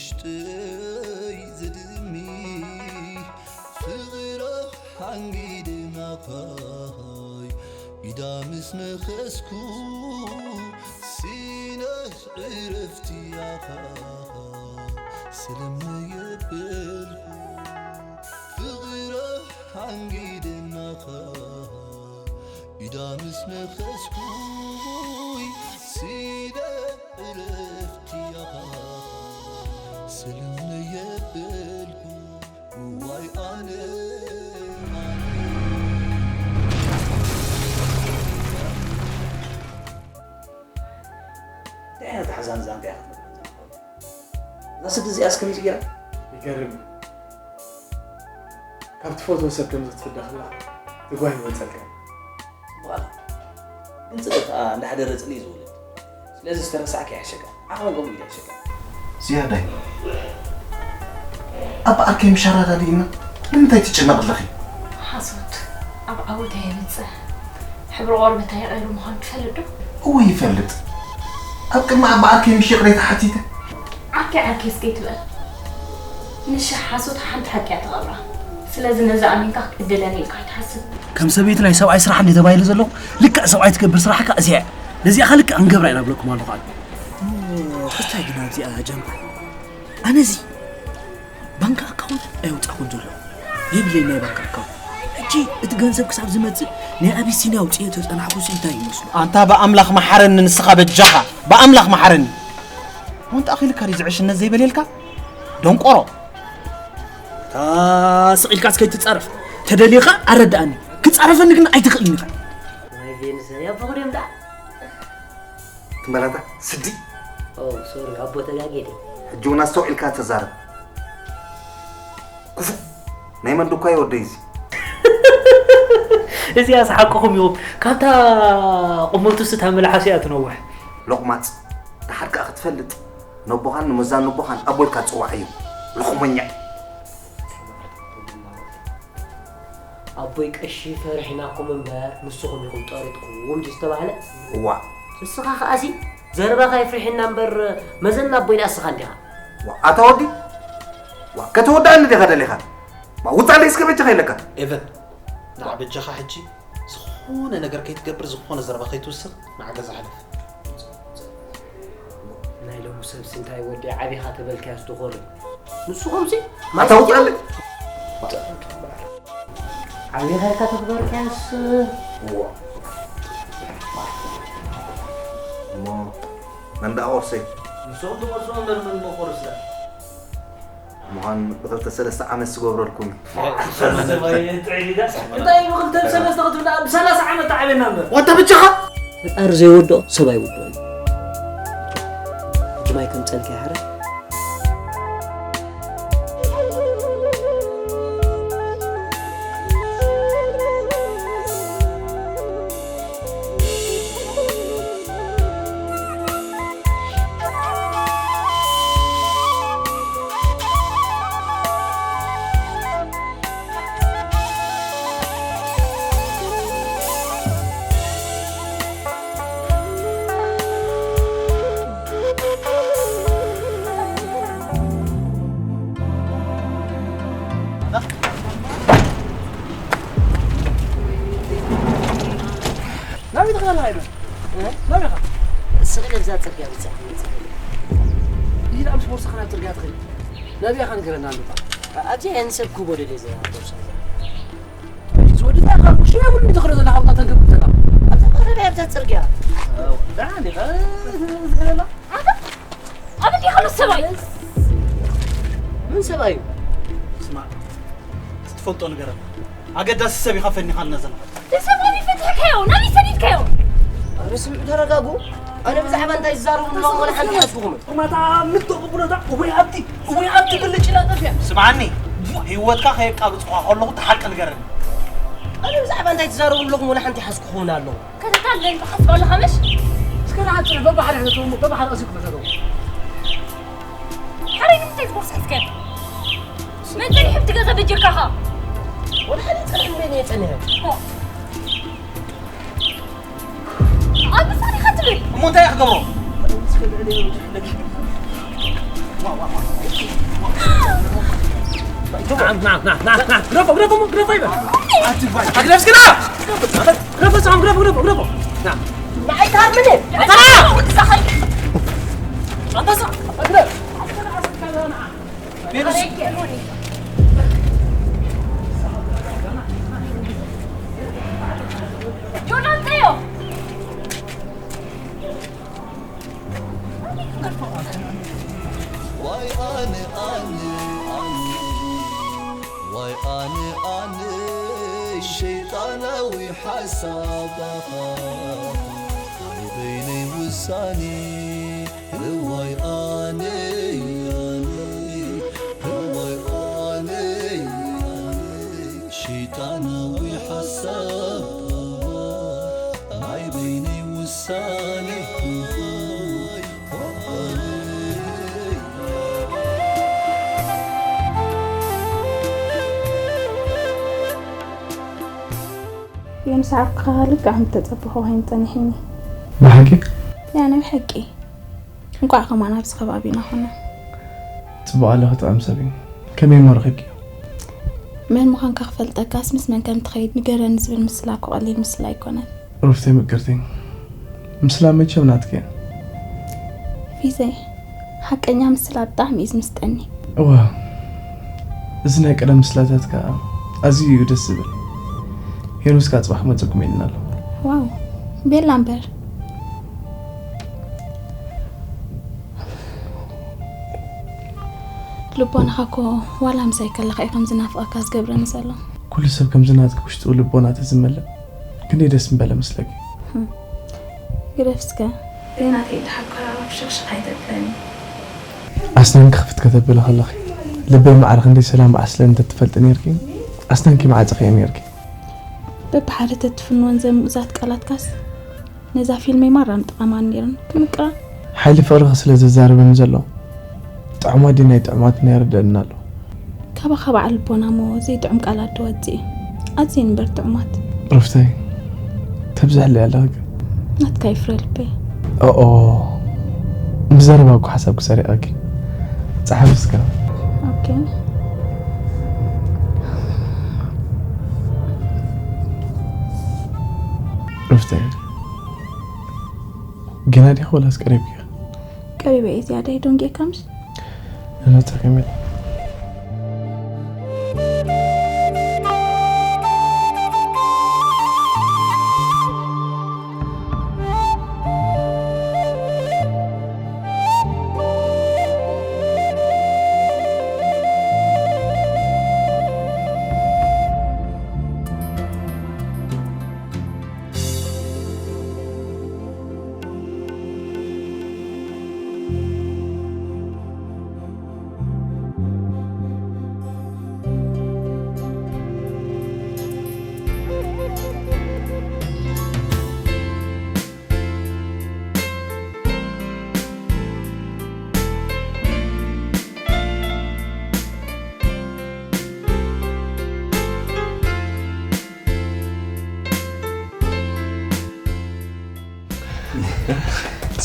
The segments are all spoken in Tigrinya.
ውሽጠይ ዝድሚ ፍቕራ ሓንጊደ ናኻይ ኢዳ ምስ ነኸስኩ ሲነ ዕረፍቲ ኣኻ ሰለምነ የበልኩ ፍቕራ ሓንጊደ ናኻ ኢዳ ምስ ነኸስኩይ ሲደ ዕረፍቲ ኣኻ ሰለምነ የበልኩ እዋይ ኣነ ኣነ እንታይ ዓይነት ሓዛን ዛንታ እያ ክትነግረና እዛ ስዲ እዚኣ እስከ ምጽ ገይራ ይገርም እዩ። ካብ ትፈትዎ ሰብ ከም ዘትፍዳ ከላ ትጓሂ ይወጸልካ። በኋላ ግን ጽድቅ ከኣ እንዳሕደረ ጽልኢ ዝውለድ ስለዚ ዝተረሳዕካ ይሕሸካ ዓቕሚ ከምኡ ኢለ ይሕሸካ ዝያዳይ ኣብ በዓል ከይምሻራዳድእና ንምንታይ ትጭነቕ ኣለኺ? ሓሶት ኣብ ዓወት ኣየብፅሕ። ሕብሪ ቆርበታ ይቐይሩ ምዃኑ ትፈልጥ ዶ? እወ ይፈልጥ። ኣብ ቅድሚ ኣብ በዓል ከይምሽ ይቕሬታ ሓቲተ። ዓርኪ ዓርኪ እስከ ይትበል። ንሻሕ ሓሶት ሓንቲ ሓቂ እያ ትቐብራ። ስለዚ ነዚ ኣሚንካ ክትዕድለኒ ኢልካ ኣይትሓስብ። ከም ሰበይቲ ናይ ሰብኣይ ስራሕ እንዴ ተባሂለ ዘለኹ ልክዕ ሰብኣይ ትገብር ስራሕ ከኣ እዚኣ እያ። ነዚኣ ከ ልክዕ ክንገብራ ኢና ብለኩም ኣለኹ ኣነ። ክስታይ ግን ኣብዚኣ ጀምባ ኣነዚ ባንክ ኣካውንት ኣየውፃኹን ዘለኹ የብለይ ናይ ባንክ ኣካውንት ሕጂ እቲ ገንዘብ ክሳብ ዝመፅእ ናይ ኣቢሲንያ ኣውፅኤ ተፀናሕኩስ እንታይ ይመስሉ ኣንታ ብኣምላኽ መሓረኒ ንስኻ በጃኻ ብኣምላኽ መሓረኒ ወንጣ ኣኺልካ ድዩ ዝዕሽነት ዘይበልየልካ ደንቆሮ እታ ስቕ ኢልካ እስከይትፃረፍ ተደሊኻ ኣረድኣኒ ክፃረፈኒ ግን ኣይትኽእልን ኢኻ ናይ ቬንስ ያቦኽድዮም ደኣ ትንበላታ ስዲ ኦ ሶሪ ኣቦ ተጋጌ ድየ ሕጂ እውን ኣስተውዒልካ ተዛረብ ክፉእ ናይ መን ድኳ እዩ ወደይ እዚ እዚኣስ ሓቅኹም ኢኹም ካብታ ቁመቱ ስታ መልሓሱ እያ ትነውሕ ሎቕማፅ ደሓር ከዓ ክትፈልጥ ነቦኻን ንመዛን ነቦኻን ኣቦ ኢልካ ትፅዋዓዮም ሎቕመኛ ኣቦይ ቀሺ ፈሪሕናኩም እምበር ንስኹም ኢኹም ጠሪጥኩም ድዩ ዝተባህለ? እዋ። ንስኻ ከኣሲ ዘረባኻ የፍርሐና እምበር መዘና ኣቦይ ደኣ እስኻ እንዲኻ። ዋ ኣታ ወዲ ዋ ከተወድኣኒ ዲኻ ደሊኻ? ዋ ውጻለይ እስከ በጃኻ ኢለካ። ኤቨን ንዓ በጃኻ ሕጂ ዝኾነ ነገር ከይትገብር ዝኾነ ዘረባ ከይትውስኽ ንዓ ገዛ ሕለፍ። ናይ ሎሚ ሰብሲ እንታይ ወዲ ዓቢኻ ተበልካዮስ ዶኾሪ ንስኹምሲ ኣታ ውጻለይ ዓቢኻ ኢልካ ተኽበርካዮስ እሞ መን ደኣ ቆርሰይ ንስኹም ትቆርስዎ እምበር መን መቆርስ ደኣ ምዃን ብክልተ ሰለስተ ዓመት ዝገብረልኩም እዩ። እንታይ ብክልተ ሰለስተ ክትብላ ብሰላሳ ዓመት ተዓብየና እምበር ዋታ ብቻኻ ፈጣሪ ዘይወድኦ ሰብ ኣይውድኦን እዩ። ሕጂ ማይ ከምፀልካ ይሓረ ናበይ ትኸዳ ኣለኻ ኢዶን? ናበይ ኢኻ? ስቕ ኢለ ብዛ ጽርግያ ብጽሕ ክመጽእ ከሎ። ኢላ ምስ ቦርሳኻ ናብ ጽርግያ ትኸይድ? ናበይ ኢኻ ንገረና እንዶ። ኣቲ ኣየን ሰብ ክህቦ ደልየ ዘላ ቦርሳ እዛ። እዚ ወዲ እንታይ ኢኻ? ውሽጢ ናይ ኩሉ ትኽዶ ዘለኻ ኣብታ ተንገብር ዘላ። ኣብታ ቀረባ ኣብዛ ጽርግያ። ደሓን ዲኻ? ዝገለላ? ኣታ ኣበይ ዲኻ ኣሎ ሰብኣይ? ምን ሰብኣይ እዩ? ስማ፣ ትፈልጦ ንገረና። ኣገዳሲ ሰብ ኢኻ ፈኒኻልና ዘለኻ። ንሰብ ናበይ ፈቲሕካዮ? ናበይ ሰዲድካዮ? ኣረ ስምዑ ተረጋግኡ። ኣነ ብዛዕባ እንታይ ዝዛረቡ ኣለዉ ወላ ሓንቲ ኣይሓስብኹምን። ቁማታ ምቶ ብብሎታ ወይ ኣብቲ ወይ ኣብቲ ብልጭ ኢላ ጠፍያ። ስምዓኒ፣ ህይወትካ ከየቃብጽኻ ከለኹ እቲ ሓቂ ንገረኒ። ኣነ ብዛዕባ እንታይ ትዛረቡ ኣለኹም ወላ ሓንቲ ይሓስኩኹምን ኣለኹ። ከተታልለኒ ትሓስብ ኣለኻ ምሽ? እስከ ንዓጽር በባሓደ ሕተትዎ እሞ በባሓደ ቀሲልኩም ሕተትዎ። ሓረይ ንምንታይ ዝቦርሳ ሒዝካዮ? መን ጸኒሑ ብቲ ገዛ በጀካኻ? ወላ ሓደ ጸኒሑ መን እየ ጸኒሐ? ኣብ ምሳሌ ኢኻ ትብል? እሞ እንታይ እየ ክገብሮ? نعم، نعم، نعم، نعم، نعم. ግረፎ፣ ግረፎ፣ ግረፎ ይበል። ኣቲ ጓል። ኣግረፍ እስኪ ና። ግረፎ፣ ሰላም፣ ግረፎ፣ ግረፎ፣ ግረፎ። ና። ንዓይ ትሃርምኒ። ኣታ ና። ኣንበሳ፣ ኣግረፍ። ጆናታዮ። ዋይ ኣነ ኣነ ኣነ ዋይ ኣነ ኣነ ሸይጣናዊ ሓሳባኻ ናይ በይነይ ውሳኔ እዋይ ኣነ ኣነ እዋይ ኣነ ኣነ ሸይጣናዊ ሓሳብ ናይ በይነይ ውሳኔ የምስዓብካ ልክዕ ከም ተጸበኹ ኮይኑ ጸኒሐኒ። ብሓቂ ያ ናይ ብሓቂ እንቋዕ ከማን ኣብዚ ከባቢና ኾነ። ጽቡቕ ኣለኺ ጥዑም ሰብ እዩ። ከመይ እሞ ረኺብኪዮ? መን ምዃንካ ክፈልጠካስ ምስ መን ከም ትኸይድ ንገረኒ ዝብል ምስላ እኮ ቀሊል ምስላ ኣይኮነን። ሩፍተይ ምቅርቲ ምስላ መቸም ናትኪ እያ። ፊዘይ ሓቀኛ ምስላ ብጣዕሚ እዩ ዝምስጠኒ። እዋ እዚ ናይ ቀደም ምስላታት ከዓ ኣዝዩ እዩ ደስ ዝብል። ሄኖስ ከዓ ፅባሕ ክመፀኩም ኢልና ኣሎ። ዋው ቤላ እምበር ልቦናኻ እኮ ዋላ ምሳይ ከለኻ እዩ ከም ዝናፍቐካ ዝገብረኒ ዘሎ። ኩሉ ሰብ ከምዚ ናትኪ ውሽጡ ልቦና ተዝመልእ ክንደይ ደስ ምበለ መስለኪ። ግደፍ እስከ ዘይናተይ ደሓር ኮራራ ብሽቕሽቕ ኣይተብለኒ። ኣስናንኪ ክፍት ከተብሊ ከለኺ ልበይ ማዕረ ክንደይ ሰላም በዓስለ እንተትፈልጢ ነይርኪ ኣስናንኪ መዓፀኽዮ ነይርኪ። በብሓደ ተትፍንወን ዘምእዛት ቃላትካስ ነዛ ፊልመይ ማራ ምጠቐማኒ ነይረን ክምቅራ። ሓይሊ ፍቕርኺ ስለ ዘዛርበኒ ዘሎ ጥዑማት ድዩ ናይ ጥዑማት ናይ ርደኣኒ ኣሎ። ካባኻ በዓል ልቦና እሞ ዘይጥዑም ቃላት ዶ ወፅእ እዩ? ኣዝየን እምበር ጥዑማት። ሩፍተይ ተብዝሕለይ ኣለኺ ግን። ናትካ ይፍረ ልበይ። ኦኦ ብዘረባ እኮ ሓሳብኪ ሰሪቐኪ። ፀሓፊ እስከ። ኦኬ። ሩፍተይ ጌና ዲኺ ወላስ ቀሪብኪ ኢኺ? ቀሪበ እየ ዝያዳይ ደንጊዕካ ምሽ? እነታ ከመይ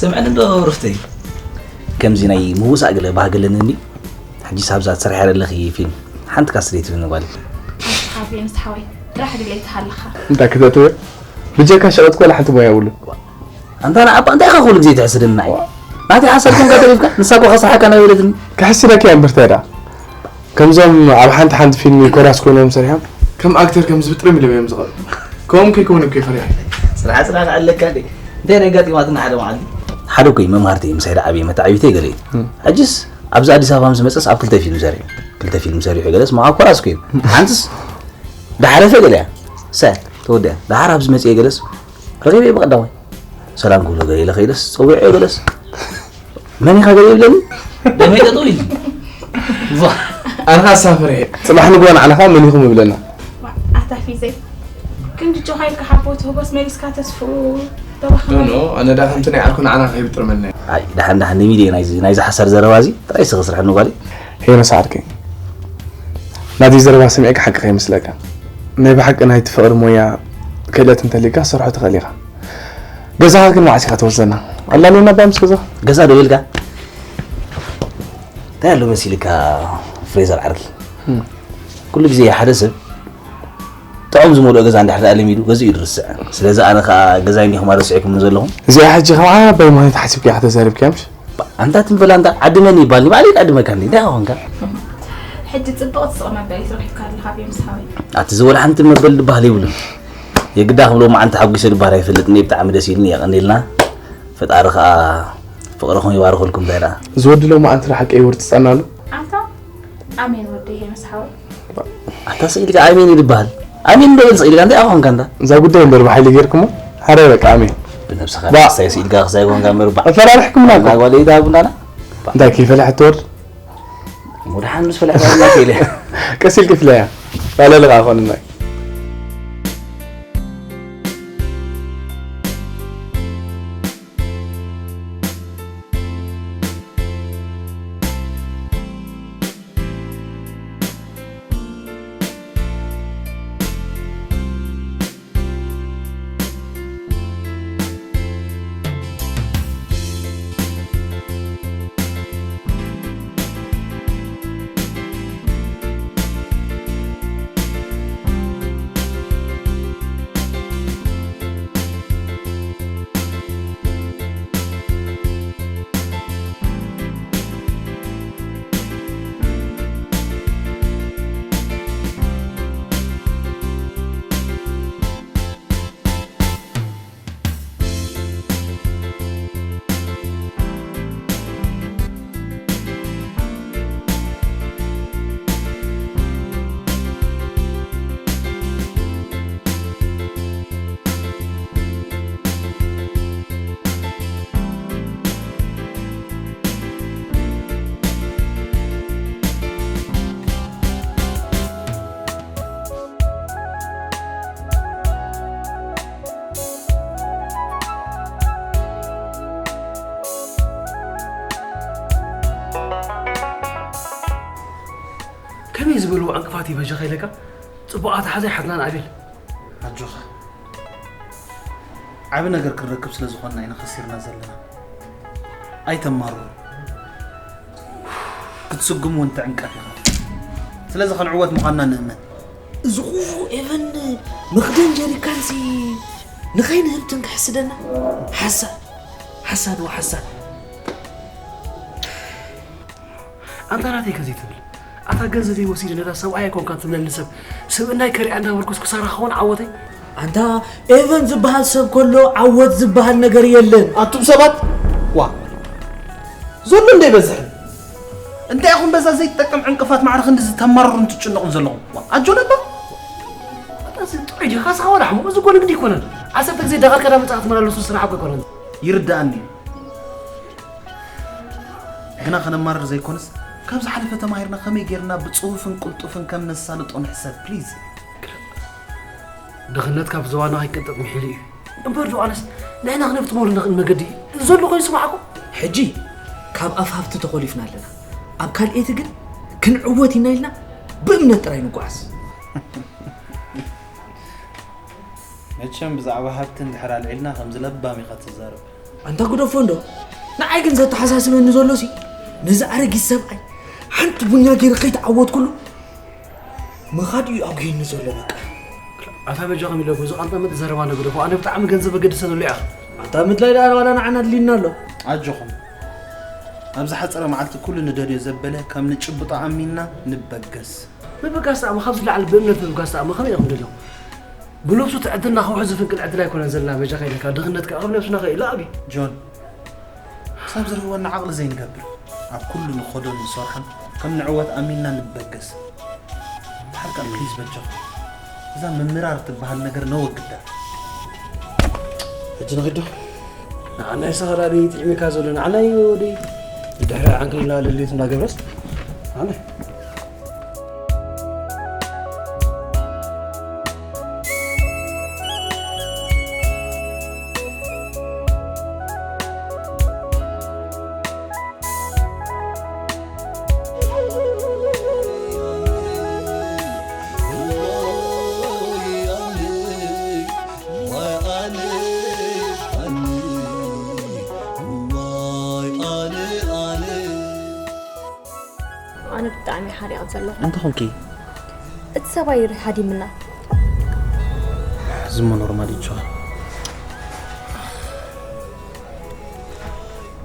ስምዕኒ እንዶ ሩፍተይ ከምዚ ናይ ምውሳእ ገለ ባህጊ ኣለኒ እንዲ ሕጂ ሳብዛ ትሰርሕያ ዘለኺ ፊልም ሓንቲ ካስ ዘይትብልኒ ጓል ኣስሓቢ ምስ ሓወይ ጥራሕ ድሌት ሃለኻ እንታይ ክተትብዕ ብጀካ ሸቐጥ ኮላ ሓንቲ ሞያ የብሉ ኣንታ ንዓባ እንታይ ኢኻ ኩሉ ግዜ ትሕስድና እዩ ናተይ ሓሳብ ኮንካ ተሪፍካ ንሳ እኮ ከስርሓካ ናበለትኒ ክሕስደካ እያ እምበር እንታይ ደኣ ከምዞም ኣብ ሓንቲ ሓንቲ ፊልም ኮራስ ኮይኖም ሰሪሖም ከም ኣክተር ከም ዝብጥርም ኢሎም እዮም ዝቐርቡ ከምኦም ከይከውን እኮ ይፈሪሕ ስራሕ ስራሕ ኣለካ እንዴ እንታይ ናይ ጋጢማትና ሓደ መዓልቲ ሓደ እኮ እዩ መምሃርቲ እዩ ምሳይ ደኣ ዓብየ መተዓቢተይ ገለ እዩ ሕጅስ ኣብዚ ኣዲስ ኣበባ ምስ መፀስ ኣብ ክልተ ፊልም ሰሪሑ ክልተ ፊልም ሰሪሑ ገለስ መዓ ኮራስ ኮይኑ ሓንትስ ዳሓረፈ ገለ እያ ሰ ተወዲኣ ዳሓር ኣብዚ መፅየ ገለስ ረኺበ ብቐዳማይ ሰላም ክብሎ ገለ ኢለ ከይደስ ፀዊዐ ገለስ መን ኢኻ ገለ ይብለኒ ደመይ ጠጠው ኢሉ ኣንኻ ኣሳፍር እየ ፅባሕ ንግሆ ንዓና ኸዓ መን ኢኹም ይብለና ኣታ ፊዘይ ክንዲ ጆኻ ኢልካ ሓቦ ትህቦስ መሊስካ ተስፍኡ ተባኽመ ኖ ኣነ ዳ ከምቲ ናይ ዓርኩ ንዓና ከይብጥርመልና እዩ ኣይ ደሓን ደሓን ንሚድየ ናይዚ ናይዚ ሓሳር ዘረባ እዚ ጥራይ ስኺ ስርሐኒ ጓለይ ሄኖስ ዓርከይ ናተይ ዘረባ ሰሚዕካ ሓቂ ከይመስለካ ናይ ብሓቂ ናይቲ ፍቕሪ ሞያ ክእለት እንተልዩካ ክትሰርሖ ትኽእል ኢኻ ገዛኻ ግን መዓስ ኢኻ ትወስደና ኣላልየና እባ ምስ ገዛኻ ገዛ ዶ ኢልካ እንታይ ኣሎ መሲልካ ፍሬዘር ዓርኪ ኩሉ ግዜ ሓደ ሰብ ጥዑም ዝመልኦ ገዛ እንድሕር ደኣ ለሚዱ ገዚኡ እዩ ዝርስዕ። ስለዚ ኣነ ከኣ ገዛይ እንዲኹም ኣረሲዕኩምኒ ዘለኹም። እዚኣ ሕጂ ከም ዓባይ ምኽንያት ሓሲብካ ኢኻ ተዛሪብካያ ምሽ? ኣንታ ትም በል ኣንታ ዓድመኒ ይባል ባዕለይ ክዕድመካ እንዲ እንታይ ኾንካ? ሕጂ ጽብቕ ትስቕ መበሊት ረኺብካ ኣለኻ ቤምስ ሓወይ። ኣቲ ዝበሉ ሓንቲ መበል ዝበሃል የብሉን። የግዳ ክብሎ መዓንቲ ሓጒሰ ዝበሃል ኣይፈልጥን እየ። ብጣዕሚ ደስ ኢሉኒ የቐንየልና። ፈጣሪ ከኣ ፍቕርኹም ይባርኸልኩም እንታይ ደኣ። ዝወድሎ መዓንቲ ሓቂ ይውርጽ ጸናሉ። ኣንታ ኣሜን ወደይ ሄኖስ ሓወይ። ኣታ ስኢልካ ኣሜን ይድበሃል። ኣሜን እንዶ በል ስኢልካ እንታይ ኣኾንካ እንታ? እዛ ጉዳይ እምበር ብሓይሊ ጌርኩሞ። ሓራይ በቃ ኣሜን። ብነብስኻ ባ- ደስታ ስኢልካ ክሳይ ኮንካ እምበር ባ- ኣፈራርሕኩምና እኮ። እና ጓል ኢዳ ቡናና። እንታይ ከይፈለሐት ትወርድ? ሙድሓን ምስ ፈለሐት ትወርድ ከይለ። ቀስ ኢልክ ፍለያ። ባለልኻ ኣኾንና። ከመይ ዝበሉ ዕንቅፋት እዩ በጃኻ ኢለካ? ጽቡቕ ኣተሓሕዛ ይሓዝናን ኣቤል። ኣጆኻ። ዓቢ ነገር ክንረክብ ስለ ዝኾንና ኢና ከሲርና ዘለና። ኣይተማርሩ። ክትስጉም እውን ትዕንቀፍ ኢኻ። ስለዚ ክንዕወት ምዃንና ንእመን። እዚ ኩሉ ኤቨን መኽደን ጀሪካንሲ ንኸይንህብትን ክሕስደና? ሓሳድ፣ ሓሳድ ወሓሳድ። ኣንታ ናተይ ከዚ ትብል ኣታ ገንዘበይ ወሲደ ነታ ሰብኣይ ኣይኮንካን ትብለኒ ሰብ ስብእናይ ከሪኣ እንዳበልኩስ ክሳራ ክኸውን ዓወተይ። ኣንታ ኤቨን ዝበሃል ሰብ ከሎ ዓወት ዝበሃል ነገር የለን። ኣቱም ሰባት ዋ ዘሎ እንደ ይበዝሕን እንታይ ኢኹም በዛ ዘይትጠቅም ዕንቅፋት ማዕረ ክንዲ ዝተማረሩን ትጭነቑን ዘለኹም? ዋ ኣጆ ነባ ኣታ እዚ ጥዑይ ዲኻ ስኻ ወላ ሕሙቕ እዚ እኮ ንግዲ ኣይኮነን። ዓሰርተ ግዜ ዳኻልካ ዳ መጻኻ ትመላለሱ ስራሕ እኮ ኣይኮነን። ይርዳኣኒ እዩ። ግና ከነማርር ዘይኮነስ ካብ ዝሓለፈ ተማሂርና ከመይ ጌርና ብጽሁፍን ቅልጡፍን ከም ነሳልጦ ንሕሰብ please። ድኽነት ካብ ዝባና ከይቅንጥጥ ምሒሉ እዩ። እምበር ዶ ኣነስ ንሕና ክነፍትመሉ ንኽእል መገዲ ዘሎ ኮይኑ ስማዕኩም። ሕጂ ካብ ኣፍ ሃብቲ ተኾሊፍና ኣለና። ኣብ ካልኤቲ ግን ክንዕወት ኢና ኢልና ብእምነት ጥራይ ንጓዓዝ። መቸም ብዛዕባ ሃብቲ እንድሕር ኣልዒልና ከምዚ ለባም ኢኻ ትዛረብ። ኣንታ ግደፎ እንዶ ንዓይ ግን ዘተሓሳስበኒ ዘሎ ሲ ነዚ ኣረጊት ሰብኣይ ሓንቲ ቡኛ ገይረ ከይተዓወትኩሉ ምኻድ እዩ ኣጉሂኒ ዘሎ በቃ። ኣታ በጃኹም ኢለኩም እዚ ቃንጣ መጥ ዘረባ ንግደፎ ኣነ ብጣዕሚ ገንዘብ ኣገድሰን ኣሎ ኢኻ። ኣንታ ምድላይ ደኣ ዋላ ንዓና ኣድልዩና ኣሎ። ኣጆኹም ኣብ ዝሓፀረ መዓልቲ ኩሉ ንደልዮ ዘበለ ከም ንጭብጦ ኣሚንና ንበገስ። ምብጋስ ጣዕሚ ካብ ዝለዓል ብእምነት ምብጋስ ጣዕሚ ከመይ ኢኹም ደልዮም? ብነብሱ ትዕድልና ከውሒ ዝፍንቅል ዕድል ኣይኮነን ዘለና በጃኻ ኢለካ ድኽነት ከኣ ካብ ነብስና ከይላ ኣቢ። ጆን ክሳብ ዝርህወና ዓቕሊ ዘይንገብር ኣብ ኩሉ ንኸዶን ንሰርሖን ከም ንዕወት ኣሚንና ንበገስ። ብሓርቃ ፕሊዝ በጃኹም እዛ ምምራር ትበሃል ነገር ነወግዳ። ሕጂ ንኺዶ ንዓናይ ሰኸላ ደይ ጥዕሚካ ዘሎ ንዓናይ ወደይ ድሕሪ ዓንክልና ልልት እንዳገብረስ ኣነ ኣነ ብጣዕሚ ሓሪቕ ዘለኹ እንተ ኾንኪ እቲ ሰብኣይ ሃዲምና። ዝሞ ኖርማል ይችዋል።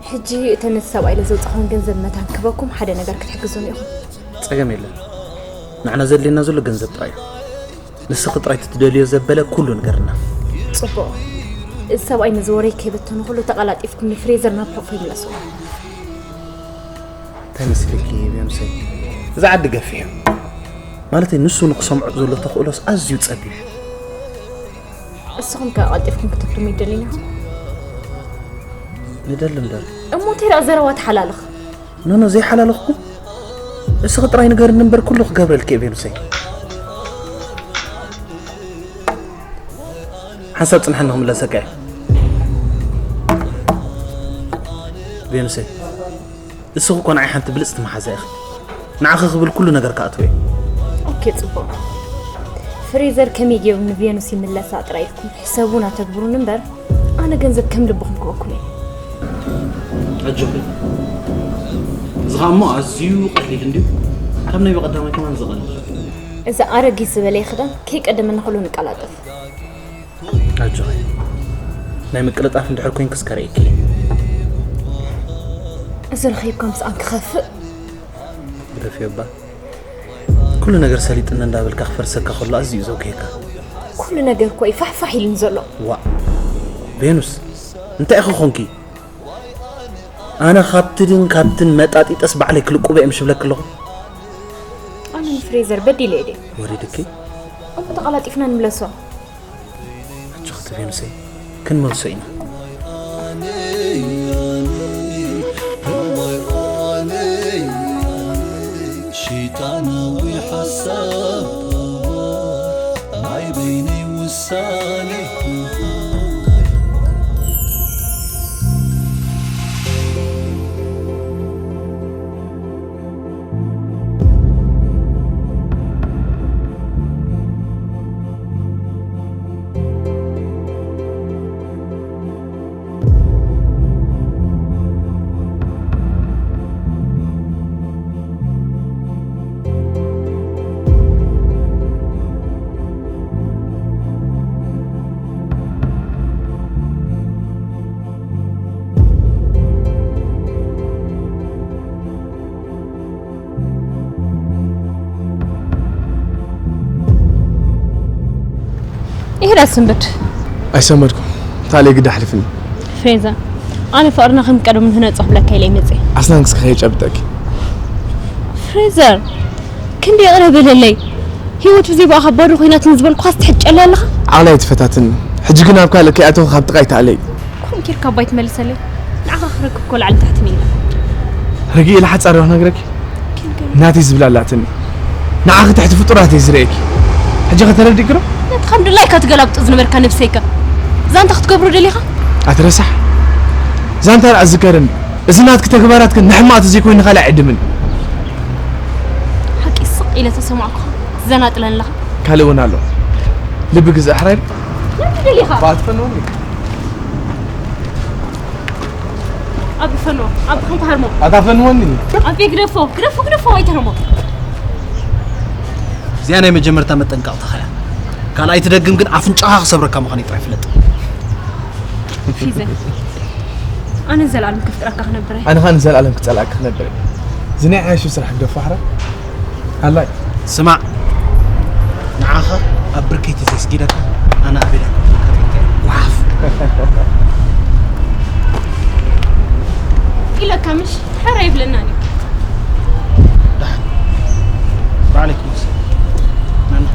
ሕጂ እተን ነቲ ሰብኣይ ኢለ ዘውፃኹን ገንዘብ መታን ክበኩም ሓደ ነገር ክትሕግዙን ኢኹም። ጸገም የለን። ንዓና ዘድልየና ዘሎ ገንዘብ ጥራይ እዩ። ንስኺ ጥራይ እቲ ትደልዮ ዘበለ ኩሉ ንገርና። ጽቡቕ። እዚ ሰብኣይ ነዚ ወረይ ከይበተኑ ኩሉ ተቐላጢፍኩም ንፍሬዘር ናብ ሕቑፉ ይምለሱ። እንታይ መስለኪ ቤኑሰይ? እዚ ዓዲ ገፊሕ እዩ። ማለተይ ንሱ ንክሰምዖ ዘሎ ተኽእሎስ ኣዝዩ ጸቢብ እዩ። እስኹም ከ ቀልጢፍኩም ክትብትሙ ይደልዩና ኢኹም? ንደሊ እምበር። እሞ እንታይ ደኣ ዘረባ ትሓላልኽ? ኖኖ ዘይሓላለኽኩም። እስኺ ጥራይ ንገርኒ እምበር ኩሉ ክገብረልኪ እየ ቤኑሰይ። ሓንሳብ ጽንሓኒ ክምለሰካ እየ። ቤኑሰይ። እስኺ እኮ ንዓይ ሓንቲ ብልጽቲ መሓዛ ኢኺ። ንዓኺ ክብል ኩሉ ነገር ክኣትዎ እየ። ኦኬ ጽቡቕ። ፍሬዘር ከመይ ገይሩ ንቬኑስ ይምለሳ ጥራይ ኢልኩም ሕሰቡን ኣተግብሩን እምበር ኣነ ገንዘብ ከም ልብኹም ክበኩም እየ። ኣጆኺ። እዚ ኸኣ እሞ ኣዝዩ ቀሊል እንድዩ። ካብ ናይ ብቐዳማይ ከማን ዝቐልል። እዚ ኣረጊት ዝበለየ ክዳን ከይቀደመና ኩሉ ንቀላጠፍ። ኣጆኺ። ናይ ምቅልጣፍ እንድሕር ኮይንክስ ከርእየኪ። እዚ ረኺብካ ምስኣን ክኸፍእ። ግደፍዮ እባ። ኩሉ ነገር ሰሊጥኒ እንዳበልካ ክፈርሰካ ከሎ ኣዝዩ ዘውክየካ። ኩሉ ነገር እኮ እዩ ፋሕፋሕ ኢሉኒ ዘሎ። ዋእ። ቬኑስ፣ እንታይ ኢኺ ኾንኪ? ኣነ ካብትድን ካብትን መጣጢጠስ ባዕለይ ክልቁበ እየ ምሽ ብለኪ ኣለኹ። ኣነ ንፍሬዘር በዲለ እየ ድየ? ወሪድኪ? እሞ ተቐላጢፍና ንምለሶ። ኣጆኺ ቬኑሰይ፣ ክንመልሶ ኢና። ሸይጣናዊ ሓሳብ ናይ በይነይ ውሳኔ። ይሄዳ ስንብድ። ኣይሰመድኩም። ታለይ ግዳ ኣሕልፍኒ። ፍሬዘር፣ ኣነ ፍቕርና ከም ቀደም ንህነጾ ክብለካ ኢለ ይመጽእ። ኣስናንክስ ከየጨብጠኪ። ፍሬዘር፣ ክንዲ ይቕረ በለለይ። ህይወት ብዘይ ብኣኻ ባዶ ኮይናትኒ ዝበልኩኻስ ትሕጨለ ኣለኻ? ዓቕላይ ትፈታትኒ። ሕጂ ግን ኣብ ካልእ ከይኣተኹ ካብ ጥቓይ ተኣለይ። ከምኡ ጌርካ ኣባይ ትመልሰለይ? ንዓኻ ክረክብ እኮ ላዕሊ ታሕቲ ኢለ። ርግእ ኢለ ሓጻር ዶ ክነግረኪ? ናተይ ዝብላ ኣላትኒ። ንዓኺ ትሕቲ ፍጡራት እየ ዝርእየኪ። ሕጂ ኸ ተረዲእኪ ዶ? ነቲ ከም ድላይካ ትገላብጦ ዝነበርካ ነብሰይከ? ዛንታ ክትገብሮ ደሊኻ? ኣቲ ረሳሕ። ዛንታ ደኣ ዝከርን፣ እዚ ናትኪ ተግባራት ግን ንሕማቕ ተዘይኮይኑ ንኻልእ ኣይዕድምን። ሓቂ ስቕ ኢለ ተሰማዕኩኻ ትዘናጥለኒ ኣለኻ። ካልእ እውን ኣሎ። ልቢ ግዛእ ሕራይ። መን ትደሊኻ? ባትፈንወኒ። ኣብ ፈኖ፣ ኣብ ከምታ ሃርሞ። ኣታ ፈንወኒ። ኣብ ግደፎ፣ ግደፎ፣ ግደፎ፣ ኣይትሃርሞ። እዚኣ ናይ መጀመርታ መጠንቀቕታኻ እያ። ካልኣይ ትደግም ግን ኣፍንጫኻ ክሰብረካ ምዃነይ ጥራይ ፍለጥ። ፊዘ፣ ኣነ ንዘለኣለም ከፍቅረካ ክነብር እየ። ኣነ ኸኣ ንዘለኣለም ክጸልኣካ ክነብር እየ። እዚ ናይ ዓያሹ ስራሕ ግደፎ፣ ሕራይ። ሃላይ። ስማዕ፣ ንዓኻ ኣብ ብርከይ ተዘይስጊደካ፣ ኣነ ኣቤላ ክፍለካ ጓሓፍ። ኢለካ ምሽ፣ ሕራይ ይብለናን እዩ። ደሓን። ወዓለይኩም ሰላም። ናና።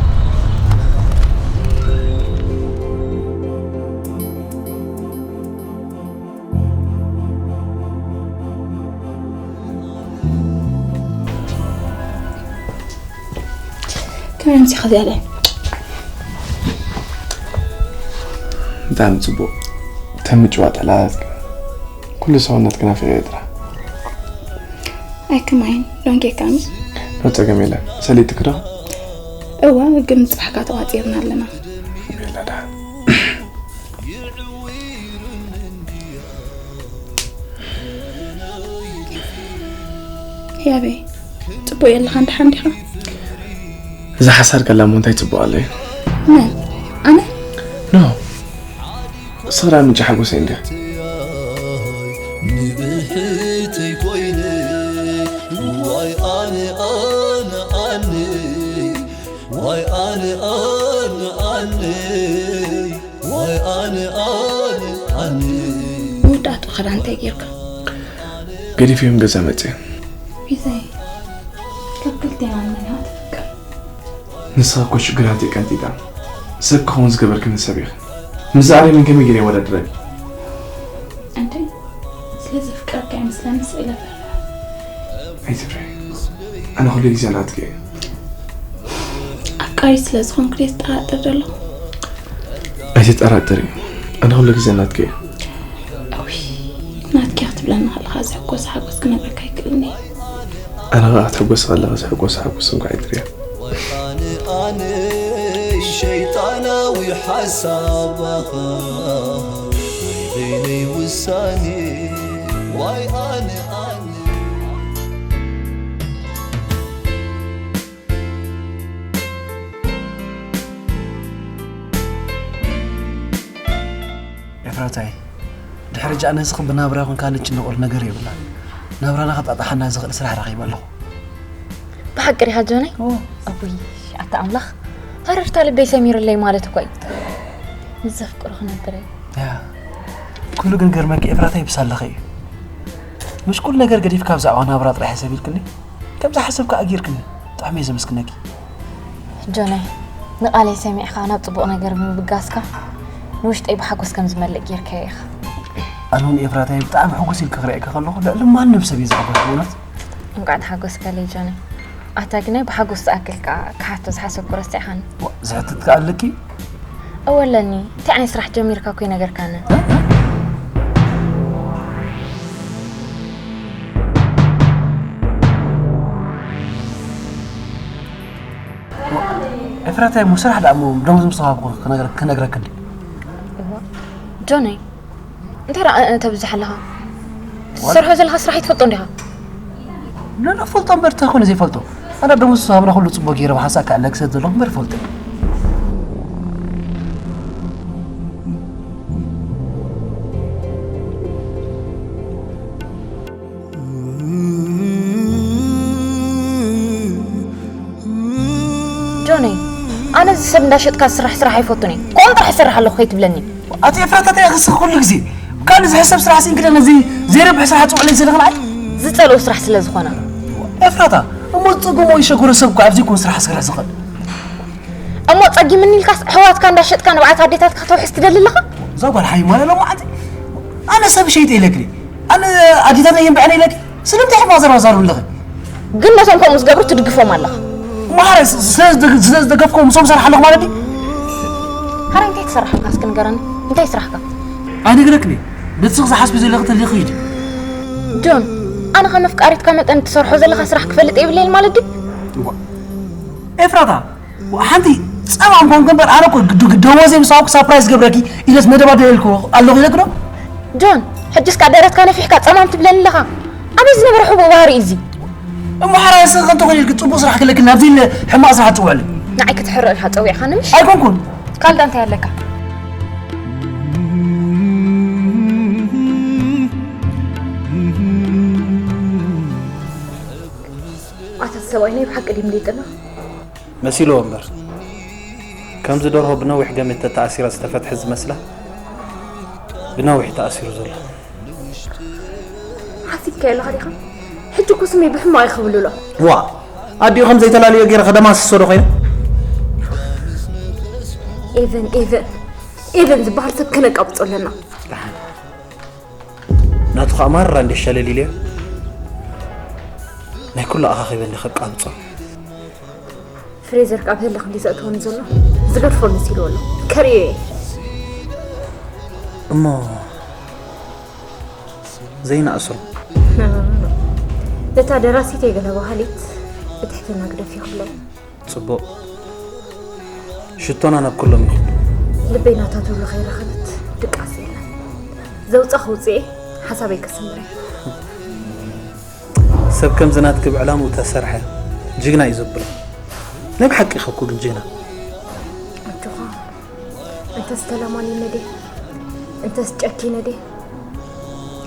ከመይ ኣምሲኻ እዚኣ ለይ? ብጣዕሚ ጽቡቕ። ተምጭዋ ጠላት ኩሉ ሰውነትኪ ናፊቐ እየ ጥራሕ። ኣይከማይን ዶንጌ ካምስ? ኖ ጸገም የለን። ሰሊጥኪ ዶ? እወ፣ ግን ጽባሕካ ተዋጺርና ኣለና። የላ ደሓን። ያበይ፣ ጽቡቕ የለኻን፣ ደሓን ዲኻ? እዛ ሓሳር ከላ እሞ እንታይ ጽቡቕ ኣሎ እዩ? መን? ኣነ? ኖ፣ ስራ ምንጭ ሓጎሰይ እንድያ። ንብሕተይ ኮይነ ዋይ ኣነ ኣነ ኣነ ዋይ ኣነ ኣነ ኣነ ዋይ ኣነ ኣነ ኣነ መወዳእቱ ኸዳ እንታይ ጌርካ? ገዲፍዮም ገዛ መጽእ። ቢዛይ ካብ ክልቴና ንመን ኢኻ ትፍቅር? ንስኻ እኮ ሽግራት የቀንጢጣ ሰብ ክኸውን ዝገበርክኒ ሰብ ኢኺ። ምስ ኣረምን ከመይ ገይረ ይወዳድረኒ? ኣንተ ስለ ዘፍቀርካ ይመስለኒ ስኢለ ፈርሕ። ኣይትፍርሒ፣ ኣነ ኩሉ ግዜ ናትኪ እየ። ኣፍቃሪ ስለ ዝኾንኩ ድየ ትጠራጠር ዘለኹ? ኣይትጠራጠሪ፣ ኣነ ኩሉ ግዜ ናትኪ እየ። ኣዊ ናትኪ ክትብለኒ ከለኻ ዘሕጎስ ሓጎስ ክነግረካ ኣይክእልን እየ። ኣነ ኸዓ ክትሕጎስ ከለኻ ዘሕጎስ ሓጎስ እንኳ ኣይትርእያ። ኣነ ኣነ ሸይጣናዊ ሓሳባኻ ናይ በይነይ ውሳኔ ዋይ ኣነ ኣነ ኤፍራታይ፣ ድሕሪ ጃ ኣነስኺ ብናብራ ይኹን ካልእ እትጭነቐሉ ነገር የብላን። ናብራና ከጣጥሓና ዝኽእል ስራሕ ረኺበ ኣለኹ። ብሓቂ ዲኻ ጆነይ? ኣቡይ ኣታ ኣምላኽ፣ ሃረርታ ልበይ ሰሚሩለይ ማለት እኮ እዩ። ምስ ዘፍቅሮ ክነብር እየ። ያ፣ ኩሉ ግን ገርመኪ ኤፍራታይ ብሳለኺ እዩ። ምሽ ኩሉ ነገር ገዲፍካ ብዛዕባ ናብራ ጥራሕ ሕሰብ ኢልክኒ፣ ከም ዝሓሰብካ ኣጊርክኒ። ብጣዕሚ እየ ዘመስግነኪ። ጆነይ፣ ንቓለይ ሰሚዕካ ናብ ጽቡቕ ነገር ብምብጋስካ ንውሽጠይ ብሓጎስ ከም ዝመልእ ጌርካዮ ኢኻ። ኣነ እውን ኤፍራታይ ብጣዕሚ ሕጉስ ኢልኪ ክርእየኪ ከለኹ ልዕሊ ማንም ሰብ እየ ዝሕጎስ ብእውነት። እንቋዕ ተሓጎስካለይ ጆነይ። ኣታ ግናይ ብሓጎስ ዝኣክል ከኣ ክሓቶ ዝሓሰብኩ ረሲዕኻኒ። ዋ፣ ዝሕትት ከኣ ኣለኪ? እወ ኣለኒ። እንታይ ዓይነት ስራሕ ጀሚርካ እኮ ይነገርካኒ። ኤፍራታይ እሞ ስራሕ ደኣ እሞ ደሞዝ ምስ ተዋሃብኩ ክነግረ- ክነግረኪ እንዲ። እዋ ጆነይ እንታይ ደኣ እተ ብዝሕ ኣለኻ? ትሰርሖ ዘለኻ ስራሕ ይትፈልጦ እንዲኻ? ንፈልጦ እምበር እንታይ ኮነ ዘይፈልጦ? ኣነ ደሞዝ ምስ ተዋሃብና ኩሉ ጽቡቕ ገይረ ብሓንሳእ ክዕለ ክሰድ ዘለኹ እምበር ይፈልጦ። ጆነይ ኣነ እዚ ሰብ እንዳሸጥካ ዝስራሕ ስራሕ ኣይፈቱን እየ። ከምኡ ጥራሕ ይሰርሕ ኣለኹ ከይትብለኒ። ኣቲ ኤፍራታ እንታይ ክስኽ ኩሉ ግዜ ካልእ ዝሕሰብ ስራሕ ስኢንክደ ነዚ ዘይረብሕ ስራሕ ጽውዕለይ ዘለኽን ኣይ ዝጸልኦ ስራሕ ስለ ዝኾነ። ኤፍራታ እሞ ዝጸገሞ ይሸገሮ ሰብ እኮ ኣብዚ ይኮን ስራሕ ስራሕ ዝኽእል። እሞ ጸጊምኒ ኢልካስ ኣሕዋትካ እንዳሸጥካ ንብዓት ኣዴታትካ ከተውሕስ ትደሊ ኣለኻ? እዛ ጓል ሓይ ማለት ሎማዓንቲ ኣነ ሰብ ሸይጠ ኢለክኒ ኣነ ኣዴታተይ የንብዐን ኢለኪ ስለምንታይ ሕማቕ ዘረባ ትዛረቢ ኣለኺ? ግን ነቶም ከምኡ ዝገብሩ ትድግፎም ኣለኻ። እሞ ሓራይ ስለ ዝደገፍኮም ምስኦም ሰርሕ ኣለኹ ማለት ድዩ? ሓራይ እንታይ ትሰርሕ ኣለካ እስኪ ንገረኒ እንታይ ስራሕካ? ኣይነግረክን እየ ነቲ ስኺ ዝሓስቢ ዘለኺ ተሊኺ ሂዲ። ጆን ኣነ ከም ኣፍቃሪትካ መጠን እትሰርሖ ዘለኻ ስራሕ ክፈልጥ የብለይን ማለት ድዩ? ኤፍራታ ሓንቲ ጸማም ኮንክ እምበር ኣነ እኮ ደሞዘይ ምስ ሃብኩ ሳፕራይዝ ገብረኪ ኢለስ መደብ ኣደልየልኩ ኣለኹ ኢለኪ ዶ? ጆን ሕጅስ ከኣ ደረትካ ነፊሕካ ጸማም ትብለኒ ኣለኻ። ኣበይ ዝነበረ ሕቡእ ባህሪ እዩ እዚ? እሞ ሓራይ እስኺ ከምቲ ኾነ ኢልኪ ጽቡቕ ስራሕ ክለኪ ናብዚ ኢለ ሕማቕ ስራሕ ትጽውዕሊ። ንዓይ ክትሕረቕ ኢልካ ጸዊዕኻኒ ምሽ? ኣይኮንኩን። ካልእ እንታይ ኣለካ? ኣታ ሰብኣይ ናይ ብሓቂ ድዩ ምሊጥና? መሲልዎ እምበር፣ ከምዚ ደርሆ ብነዊሕ ገመድ ተተኣሲራ ዝተፈትሐት ዝመስላ፣ ብነዊሕ ተኣሲሩ ዘሎ። ሓሲብካዮ ኣለኻ ዲኻ? ሕጂ እኮ ስመይ ብሕማቕ እዩ ክብልሎ። ዋእ፣ ኣዲኡ ከም ዘይተላልዮ ገይረ ከደማስሶ ዶ ኮይነ? ኤቨን፣ ኤቨን፣ ኤቨን ዝበሃል ሰብ ከነቃብጾ ኣለና። ደሓን። ናቱ ኸኣ ማራ እንድየ ሸለል ኢለዮ። ናይ ኩሉ ኣኻኺበ እንድየ ከቃብጾ። ፍሬዘር ካብ ህልኽ እንዲ ዘእትወኒ ዘሎ ዝገድፎ መሲልዎ ኣሎ። ከርእዮ እየ። እሞ ዘይንኣስሮ። ነታ ደራሲተይ ገለ በሃሊት ብትሕትና ግደፍዮ ክብላ እየ። ጽቡቕ። ሽቶና ናብ ኩሎም ይኹን። ልበይ ናታ ትብሎ ከይረኸበት ድቃስ የለን። ዘውጻ ከውጽኤ ሓሳበይ ከስምረ። ሰብ ከምዚ ናትኪ ብዕላምኡ ተሰርሐ ጅግና እዩ ዘብሎ። ናይ ብሓቂ ኢኻ እኮ ግን ጀና። ኣጆኻ። እንተስ ተላማኒነ ድየ? እንተስ ጨኪነ ድየ?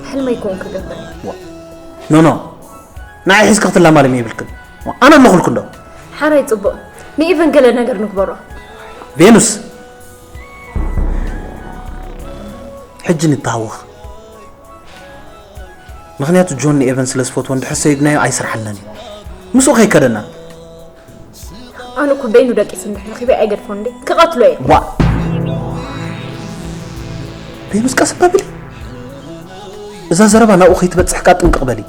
ሕልመይ ክውን ክገብር። ኖ ኖ፣ ንዓይ ሒዝካ ክትላማለሚ የብልክን። ኣነ ኣለኹልኩ እንዶ። ሓራይ ጽቡቕ። ንኢቨን ገለ ነገር ንግበሮ። ቬኑስ፣ ሕጂ ንተሃወኽ። ምኽንያቱ ጆን ንኤቨን ስለ ዝፈትዎ እንድሕር ሰይድናዮ ኣይስርሓልናን እዩ። ምስኡ ከይከደና። ኣነ እኮ በይኑ ደቂሱ እንድሕር ረኺበ ኣይገድፎን እንዴ ክቐትሎ እየ። ዋ ቬኑስ ቀስ በሊ። እዛ ዘረባ ናብኡ ከይትበጽሕ ካ ጥንቅቕ በሊ።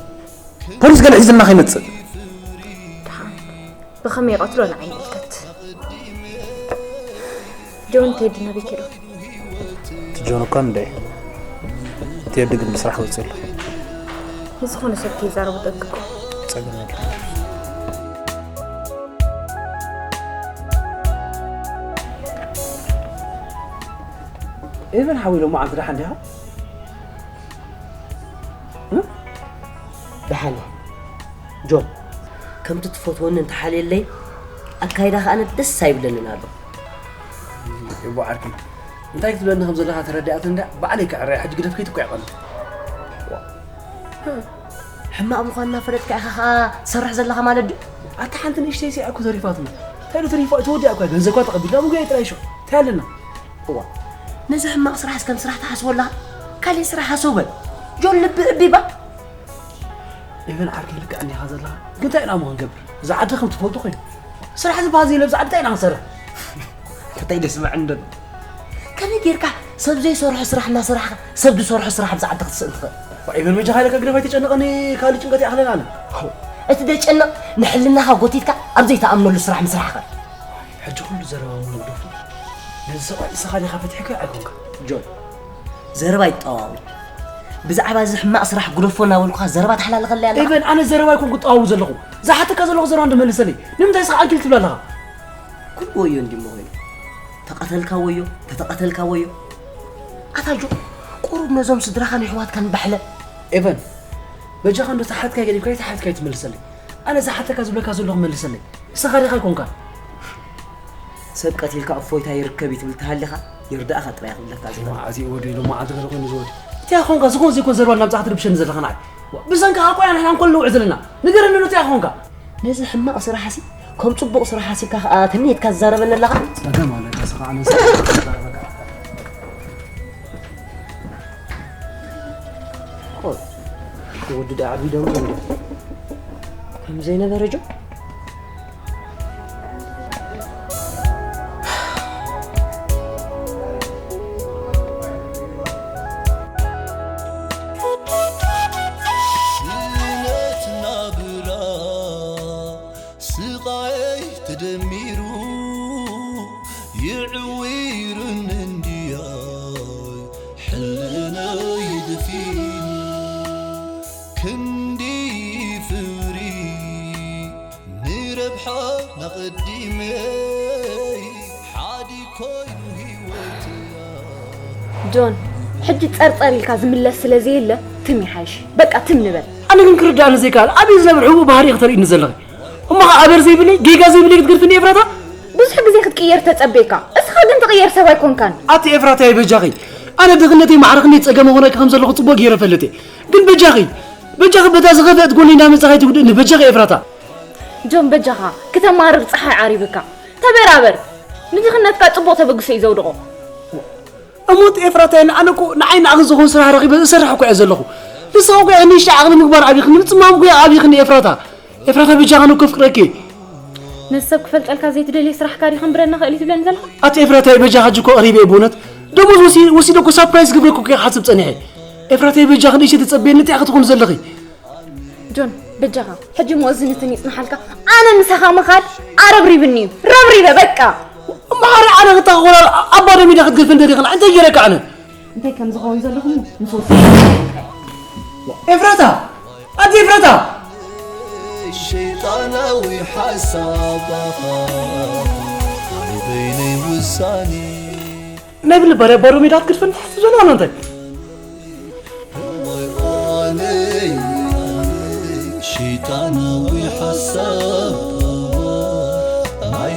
ፖሊስ ገለ ሒዝና ከይመጽእ። ብኸመይ ይቐትሎ ንዓይ ይምልከት። ጆን ቴዲ ናበይ ከይዶም? እቲ ጆን እኳ እንደ እቲ የዲ ግን ብስራሕ ወፂኡ ኣሎ። ንዝኾነ ሰብ ከይዛረቡ ጠንቅቁ። ፀገም የለ። ኤቨን ሓወይ ሎማዓንቲ ደሓን ዲኻ? ደሓን እየ ጆን፣ ከምቲ ትፈትወኒ እንተሓልየለይ ኣካይዳኻ ኣነ ደስ ኣይብለንን ኣሎ። እቦ ዓርከይ እንታይ ክትብለኒ ከም ዘለኻ ተረዲኣትኒ እንድያ ባዕለይ ክዕረያ ሕጂ ግደፍ ከይትኳ ይቐልል። ሕማቕ ምዃንና ፈለጥካ ኢኻ ኸኣ ትሰርሕ ዘለኻ ማለት ድዩ? ኣታ ሓንቲ ንእሽተይ ሲኣ እኮ ተሪፋትና። እንታይ ዶ ተሪፋ? ተወዲኣ እኮ ገንዘብኳ ተቐቢልና ምግቢ ጥራይ ሽዑ እንታይ ኣለና? እዋ ነዚ ሕማቕ ስራሕስ ከም ስራሕ ትሓስቦ ኣለኻ? ካሊእ ስራሕ ሃሰው በል። ጆን ልቢ እቢባ። ኤቨን ዓርከይ ልክዕ እኒኻ ዘለኻ። ግን እንታይ ኢና እሞ ክንገብር? እዛ ዓዲ ከም ትፈልጦ ኮይኑ። ስራሕ ዝበሃል ዘይብላ እዛ ዓዲ እንታይ ኢና ክንሰርሕ? እንታይ ደስምዐኒ ደሎ? ከመይ ጌርካ ሰብ ዘይሰርሖ ስራሕ እናሰራሕካ ሰብ ዝሰርሖ ስራሕ ኣብዚ ዓዲ ክትስእን ትኽእል? ዋ ኤቨን በጃኻ ኢለካ ግደፍ ኣይተጨንቐኒ ካልእ ጭንቀት ይኣኽለኒ ኣነ። እቲ ደጨንቕ ንሕልናኻ ጎቲትካ ኣብ ዘይትኣምነሉ ስራሕ ምስራሕኻ። ሕጂ ኩሉ ዘረባ እሞ ንግደፎ። ነዚ ሰብኣይ ንስኻ ዲኻ ፈቲሕካዮ ኣይኮንካን። ጆን ዘረባ ይጠዋወል። ብዛዕባ እዚ ሕማቕ ስራሕ ግደፎ እናበልኩኻ ዘረባ ተሓላልኸለይ ኣለኻ። ኤቨን ኣነ ዘረባ ኣይኮንኩ እጠዋውል ዘለኹ። ዝሓተካ ዘለኹ ዘረባ እንዶ መልሰለይ። ንምንታይ ንስኻ ኣንኪል ትብላ ኣለኻ? ኩሉ ወዮ እንድዩ እሞ ኮይኑ። ተቐተልካ ወዮ፣ ተተቐተልካ ወዮ። ኣታ ጆን ቁሩብ ነዞም ስድራኻን ኣሕዋትካን ባሕለ። ኤቨን በጃኻ እንዶ ዝሓትካዮ ገዲፍካ ኣይትሓትካዮ ትመልሰለይ። ኣነ ዝሓተካ ዝብለካ ዘለኹ መልሰለይ። ንስኻ ዲኻ ኣይኮንካን። ሰብ ቀቲልካ እፎይታ ይርከብ እዩ ትብል ተሃሊኻ ይርዳእኻ ጥራይ እየ ክብለካ ዝኽእል። መዓዝ እዩ ወዲ ኢሉ መዓልቲ ገለ ኮይኑ ዝወዲ። እንታይ ኮንካ ዝኾን ዘይኮን ዘረባ እናምጻእካ ትርብሸኒ ዘለኻ ንዓይ። ብሰንክኻ እኮ ኢና ንሕና እንኮል ንውዕ ዘለና። ንገረኒ ዶ እንታይ ኮንካ። ነዚ ሕማቕ ስራሕ ሲ ከም ጽቡቕ ስራሕ ሓሲብካ ከኣ ተምኔትካ ትዛረበኒ ኣለኻ። ጸገም ኣለካ ስኻ ኣነ ንስኻ ትዛረበካ። ቆይ ወዲ ደኣ ዓብዩ ደሞ ከም ዘይነበረ ጆ ስቓየይ ተደሚሩ ይዕውይርን እንድያይ ሕልናይ ደፊኑ ክንዲ ፍሪ ንረብሓ ናቐዲመይ ሓዲ ኮይኑ ህይወትያ ጆን ሕጂ ጸርጸር ኢልካ ዝምለስ ስለ ዘየለ ትም ይሓይሽ በቃ ትም ንበል። ኣነ ግን ክርዳእኒ ዘይከኣል ኣበይ ዝነብር ሕቡእ ባህሪ ኢኺ ተርእይኒ ዘለኺ። እሞ ኸዓ ኣበር ዘይብለይ ጌጋ ዘይብለይ ክትገድፍኒ ኤፍራታ? ብዙሕ ግዜ ክትቅየር ተጸበየካ እስኻ ግን ትቕየር ሰብ ኣይኮንካን። ኣቲ ኤፍራታየ በጃኺ ኣነ ድኽነተይ ማዕረ ክንደይ ጸገም ኾነኪ ከም ዘለኹ ጽቡቕ ገይረ እፈልጥ እየ። ግን በጃኺ በጃኺ በታ ዝኸፍአት ጎነይ እንዳመጻኺ ኣይትጉድእኒ በጃኺ ኤፍራታ። ጆን በጃኻ ክተማርር ጸሓይ ዓሪብካ ተበራበር። ንድኽነትካ ጽቡቕ ተበግሶ እዩ ዘውድቖ። እሞ እቲ ኤፍራታይ ንኣነ እኮ ንዓይ ንኣኺ ዝኸውን ስራሕ ረኺበ እሰርሕ እኮ እየ ዘለኹ። ንስኻ እኮ ኢኺ ንእሽተይ ዓቕሚ ምግባር ኣብይኽኒ ምጽማም እኮ ኣብይኽኒ ኤፍራታ። ኤፍራታ በጃኻ እነ እኮ ኣፍቅረኪ እየ። ነዚ ሰብ ክፈልጠልካ ዘይትደልዮ ስራሕካ ድዩ ከንብረና ክእል እዩ ትብለኒ ዘለኻ? ኣቲ ኤፍራታይ በጃኻ ሕጂ እኮ ኣቕሪበ እየ ብእውነት። ደሞዝ ወሲ- ወሲደ እኮ ሳፕራይዝ ክገብረኪ እኮ እየ ክሓስብ ጸኒሐ። ኤፍራታይ በጃኺ ንእሽተይ ተጸበየኒ እንታይ ኢኺ ትኾኒ ዘለኺ? ጆን በጃኻ ሕጂ እሞ እዚ ንትን ይጽንሓልካ ኣነ ምሳኻ ምኻድ ኣረብሪብኒ እዩ ረብሪበ በቃ። እምበኣር ኣነ ክተኻኾላ ኣብ ባዶ ሜዳ ክትገድፈ እንደሪኽና እንታይ ገይረካ ኣነ? እንታይ ከም ዝኸውን ዘለኹም ምስ ወሰ ኤፍራታ ኣንቲ ኤፍራታ ሸይጣናዊ ሓሳባኻ ናይ በይነይ ውሳኔ ናይ ብሊ ባርያ ባዶ ሜዳ ክትገድፈኒ ትሓስብ ዘለኻ እንታይ? ሸይጣናዊ ሓሳብ ናይ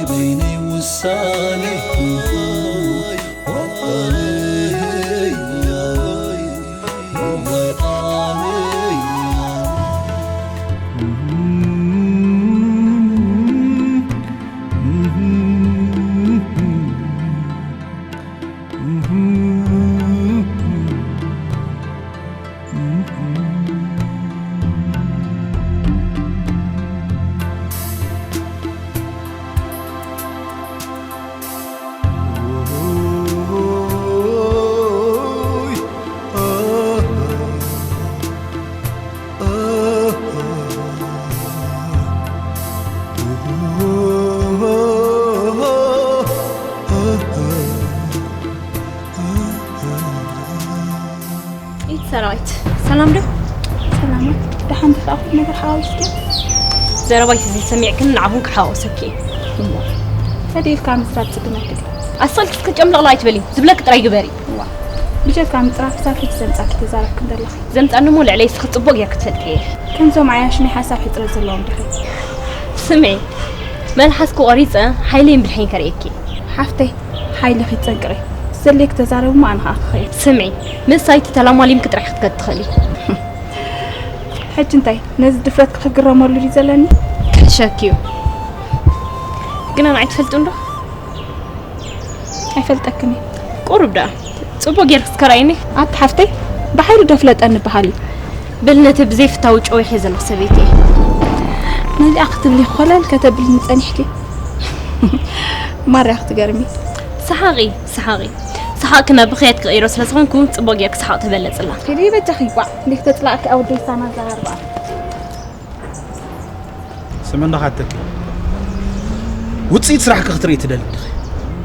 ኢት ሰራዊት፣ ሰላም ዶ? ሰላም። ደሓን ተጣፉት ነገር ሓዋዊስኪ? ዘረባይ ተዘይሰሚዕክን ንዓኹን ክሓዋወሰኪ። እሞ፣ ተደይልካ ምስራት ጽግመት ድዩ? ኣሰልኪ እስኪ ጨምለቕላ ኣይትበሊ፣ ዝብለኪ ጥራይ ግበሪ። እዋ፣ ብጀካ ምጽራፍ ክሳብ ሕጂ ዘምጻኪ ተዛረብኪ እንደለኺ። ዘምጻኒ እሞ ልዕለይ እስኺ ጽቡቕ ጌርኪ ትፈልጢ እየ። ከምዞም ዓያሽ ናይ ሓሳብ ሕጽረት ዘለዎም ዲኺ? ስምዒ፣ መልሓስኪ ቆሪጸ ሓይለይን ብልሐይን ከርእየኪ። ሓፍተይ፣ ሓይልኺ ይጸንቅቂ። ዘድልየኪ ተዛረቢ እሞ ኣነ ኸኣ ክኸይድ። ስምዒ፣ ምሳይ ተተላማሊምኪ ጥራሕ ክትከዲ ትኽእሊ። ሕጂ እንታይ ነዚ ድፍረትኪ ክግረመሉ ድዩ ዘለኒ? ክሕሸኪ እዩ። ግና ንዓይ ትፈልጥኒ ዶ? ኣይፈልጠክን እየ። ቁሩብ ደኣ ጽቡቕ ጌርኪ እስከ ርኣይኒ። ኣቲ ሓፍተይ፣ ብሓይሉ ዶ ፍለጠኒ በሃሊ? በሊ ነቲ ብዘይፍታዊ ጨዊሐ ዘለኹ ሰበይቲ እየ። ነዚኣ ክትብሊ ኮለል ከተብልኒ ጸኒሕኪ። ማርያ ክትገርሚ። ሰሓቒ፣ ሰሓቒ። ሰሓቕኪ ናብ ብኽያት ክቕይሮ ስለ ዝኾንኩ ጽቡቕ ጌርኪ ሰሓቕ ተበለጽላ። ኪዲ በጃኺ ጓዕ፣ እንዴ ክተጽላእኪ ኣወደይ ሳና ዘራርባ። ስሚ እንዳኻተኪ ውፅኢት ስራሕኪ ክትርኢ ትደሊ ዲኺ?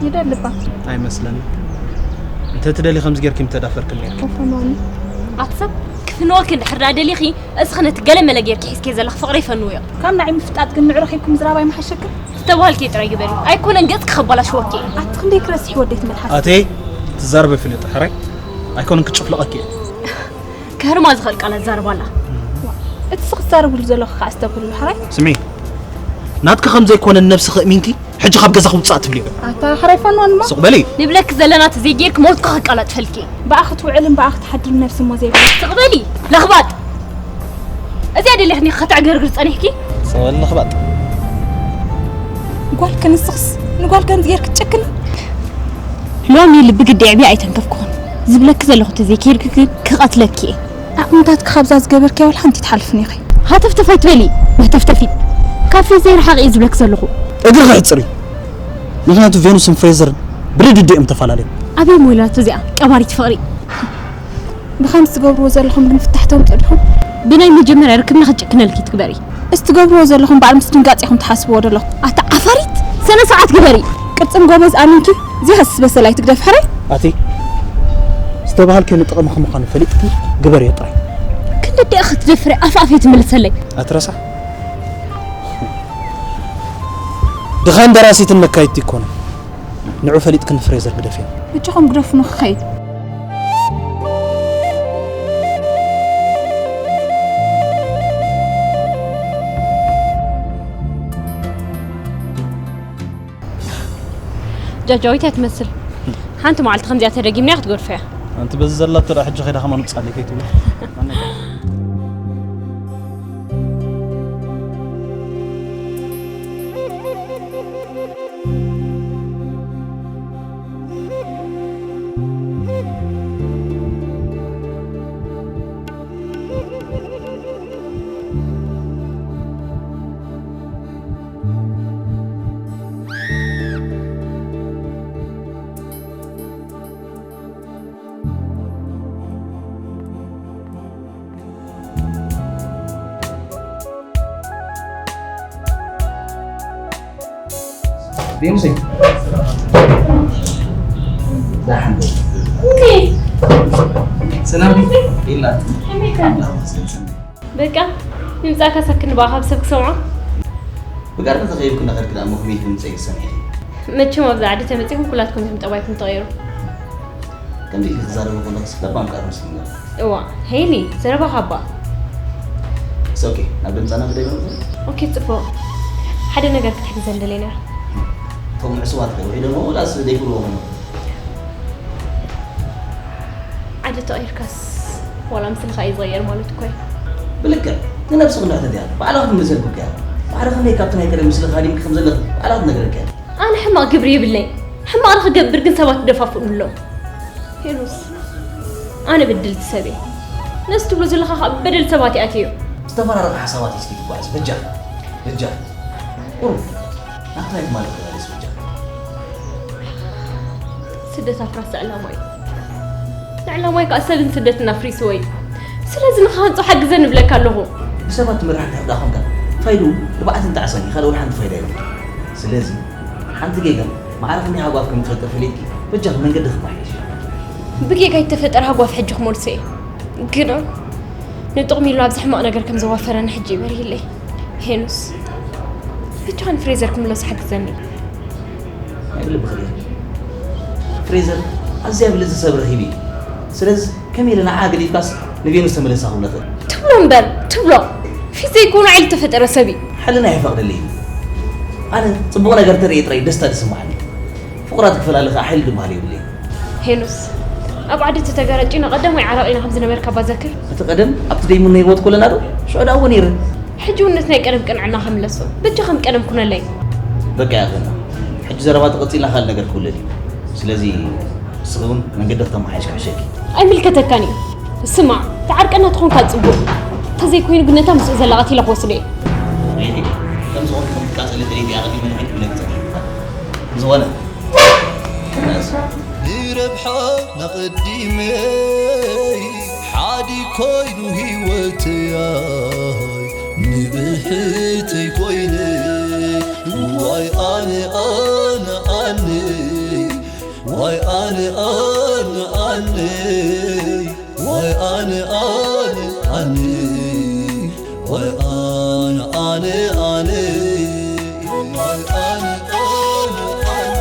ይደሊ እባ። ኣይመስለኒ። እንተ ትደሊ ከምዚ ጌርኪ ምተዳፈርክን ኔርኪ። ኮፈኖኒ። ኣቲ ሰብ ክፍንወኪ እንድሕር ደኣ ደሊኺ፣ እስኺ ነቲ ገለ መለ ጌርኪ ሒዝኪ ዘለኺ ፍቕሪ ይፈንውዮ። ካብ ንዓይ ምፍጣጥ ግን ንዑ ረኺብኪ ምዝራብ ኣይምሓሸክን? ዝተባህልኪ ጥራይ ግበሪ። ኣይኮነን ገጽኪ ከባላሽወኪ። ኣቲ ክንደይ ክረስሒ ወደይ ትመልሓስ። ኣተይ ትዛረቢ ፍልጥ ሕራይ ኣይኮነን ክጭፍልቐኪ እየ። ክህርማ ዝኽእል ቃላት ዛረባ ኣላ። እቲ ስኽ ትዛረብሉ ዘለኹ ከዓ ኣስተብህሉ ሕራይ። ስምዒ፣ ናትኪ ከም ዘይኮነ ነብስኺ እሚንኪ ሕጂ ካብ ገዛኺ ውፃእ ትብልዮ። ኣታ ሕራይ ፈኖን እሞ። ስቕ በሊ። ንብለኪ ዘለና ተዘይጌርኪ ሞትኩ ከቃላጥፈልኪ። ብኣ ክትውዕልን ብኣ ክትሓድርን ነብሲ እሞ ዘይብላ። ስቕ በሊ ለኽባጥ። እዚኣ ደሊኽኒ ከተዕገርግር ጸኒሕኪ? ስቕ በሊ ለኽባጥ። ጓል ከንስኽስ ንጓል ከምዚ ጌርኪ ትጨክኒ? ሎሚ ልቢ ግዲ ዕብያ ኣይተንከፍኩኽን። ዝብለኪ ዘለኹ ተዘይከይድኪ ግን ክቐትለኪ እየ። ዓቕምታትኪ ካብዛ ዝገበርክያ ዋላ ሓንቲ ትሓልፍን ኢኺ። ሃተፍተፍ ኣይትበሊ፣ መህተፍተፊት። ካብ ፌዝ ዘይረሓቕ እየ ዝብለኪ ዘለኹ። እግርኺ ሕጽሪ። ምኽንያቱ ቬኑስን ፍሬዘርን ብርድዲ እዮም ተፈላለዮም። ኣበይ ሞይላቶ እዚኣ ቀባሪት ፍቕሪ። ብኸምዚ ትገብርዎ ዘለኹም ግን ፍታሕ ተምጽኡ ዲኹም? ብናይ መጀመርያ ርክብና ክትጭክነልኪ ትግበሪ። እዚ ትገብርዎ ዘለኹም በዓል ምስ ድንጋጼኹም ትሓስብዎ ዶ ኣለኹም? ኣታ ዓፋሪት፣ ስነ ስርዓት ግበሪ። ቅርጽን ጎበዝ ኣሚንኪ፣ እዚኻስ ዝበሰለ ኣይትግደፊ ሕራይ። ኣቲ፣ ዝተባሃልክዮ ንጥቕምኺ ምዃኑ ፈሊጥኪ ግበርዮ ጥራይ። ክንደይ ደኣ ክትደፍሪ ኣፍ ኣፈይ ትምልሰለይ? ኣቲ ረሳሕ። ድኻም ደራሲትን መካይድቲ ኣይኮነን። ንዑ ፈሊጥክን ፍሬዘር ግደፍዮ። በጃኹም ግደፉ ንኽኸይድ። ጃጃዊት እያ ትመስል። ሓንቲ መዓልቲ ከምዚኣ ተደጊምና ክትገድፎ እያ። ኣንቲ በዚ ዘላ ተራ ሕጂ ከይዳ ከማን ውጻለይ ከይትብሎ። ቬኑሰይ። ደሓን ዶ? እንዴ? ሰላም ዲኺ? ኢላ። ከመይ ከ? ኣምላኽ ይመስገን ሰላም። በቃ፣ ምምጻእካ ሳክን በኣ ካብ ሰብ ክሰምዖ። ብጋሪ ተኸይብኩ እናኸድክ ደኣ እሞ ከመይ ኢልኪ ምምጻእ ይሰምዕ? መቸም ኣብዚ ዓዲ ተመጺኹም ኩላትኩም ኢኹም ጠባይኩም ተቐይሩ። ከምዚ ኢልኪ ትዛረቢ ከለኽስ ለባም ከኣ ትመስሊ ኣለኺ። እዋ፣ ሄኒ፣ ዘረባኻ እባ። It's okay፣ ናብ ድምጻና ግደይ ማለት ነው። ኦኬ፣ ጽቡቕ። ሓደ ነገር ክትሕግዘኒ ደልየ ነይረ። እቶም ዕሱባት ከ ውዒሎም ወላስ ደይክብልዎ ኾይኖም? ዓዲ ተቐይርካስ ዋላ ምስልኻ እዩ ዝቐየር ማለት እኮ እዩ። ብልክዕ፣ ንነብስኺ እንድሕተትያ፣ ባዕልኺ ትምልሰልኪ እኮ እያ። ባዕልኺ ክንደይ ካብቲ ናይ ቀደም ምስልኺ ሃዲምኪ ከም ዘለኺ ባዕላ ክትነግረኪ እያ። ኣነ ሕማቕ ግብሪ የብለይ። ሕማቕ ንኽገብር ግን ሰባት ይደፋፍኡኒ ኣለዉ። ሄኖስ፣ ኣነ በደልቲ ሰብ እየ። ነዚ ትብሎ ዘለኻ ኸኣ በደል ሰባት ይኣትዮ። ዝተፈራረቐ ሓሳባት ሒዝኪ ትጓዓዚ። በጃኺ፣ በጃኺ። ቁሩብ ናብቲ ናይ ትማሊ ተመለሲ በጃኺ። ስደት ኣፍራሲ ዕላማ እዩ። ንዕላማይ ከኣ ሰብን ስደትን ኣፍሪስዎ እዩ። ስለዚ ንኽሃንጾ ሓግዘኒ እብለካ ኣለኹ። ብሰባት ትምራሕ እንድሕር ደኣ ኾንካ፣ ፋይዱ እርባዕተ እንተዓሳኒ ካልእ ወላ ሓንቲ ፋይዳ የብሉን። ስለዚ ሓንቲ ጌጋ ማዕረ ክንደይ ሃጓፍ ከም ትፈጥር ፈሊጥኪ በጃኺ መንገዲ ክመሓየሽ። ብጌጋ ዝተፈጠረ ሃጓፍ ሕጂ ክመልሶ እየ። ግን ንጥቕሚ ኢሉ ኣብዚ ሕማቕ ነገር ከም ዘዋፈረኒ ሕጂ ይበርሂለይ። ሄኖስ፣ በጃኻ ንፍሬዘር ክምለሶ ሓግዘኒ። ናይ ብልቢ ክልል ፍሬዘር ኣዝያ ብልቢ ዝሰብር ሂቢ። ስለዚ ከመይ ኢለ ንዓ ገዲፍካስ ንቬኑስ ተመለሳ ክብለኺ? ትብሎ እምበር ትብሎ። ፊት ዘይኮኑ ዓይል ተፈጠረ ሰብ እዩ። ሕልና ይፈቕደለይ። ኣነ ጽቡቕ ነገር ተርእየ ጥራይ ደስታ ዝስምዓኒ። ፍቑራት ክፈላለ ከኣ ሓይሊ ዝበሃል የብለይ። ሄኖስ፣ ኣብ ዓዲ ተተገራጪና ቀዳማይ ዓራቒና ከም ዝነበርካ ባዘክር። እቲ ቀደም ኣብቲ ደይሙን ነይርዎ ትኮለና ዶ? ሽዑ ደኣ እዎ ነይረ። ሕጂ እውን ነቲ ናይ ቀደም ቅንዕና ከምለሶ። በጃ ከም ቀደም ኩነለይ። በቃ ያዘና። ሕጂ ዘረባ ተቐጺልና ካልእ ነገር ክውለድ እዩ። ስለዚ ንስኺ እውን መንገዲ ክተመሓየሽ ክሕሸኪ። ኣይምልከተካን እዩ። ስማዕ፣ ተዓርቀና ተኾንካ ጽቡቕ። ተዘይኮይኑ ግን ነታ ምስኡ ዘላ ቀቲለ ክወስዶ እየ። ሬዲ፣ ከም ዝኾነ ከም ትቃጸሊ ደሊት እያ ቀዲመ ንዓይ ክብለኪ ጸኒሐ። ዝኾነ። ንረብሓ ናቐዲመይ ሓዲ ኮይኑ ህይወተይ ንብሕተይ ኮይነ ዋይ ኣነ ኣነ ኣነ ዋይ ኣነ ኣነ ኣነ ዋይ ኣነ ኣነ ኣነ ዋይ ኣነ ኣነ ኣነ ዋይ ኣነ ኣነ ኣነ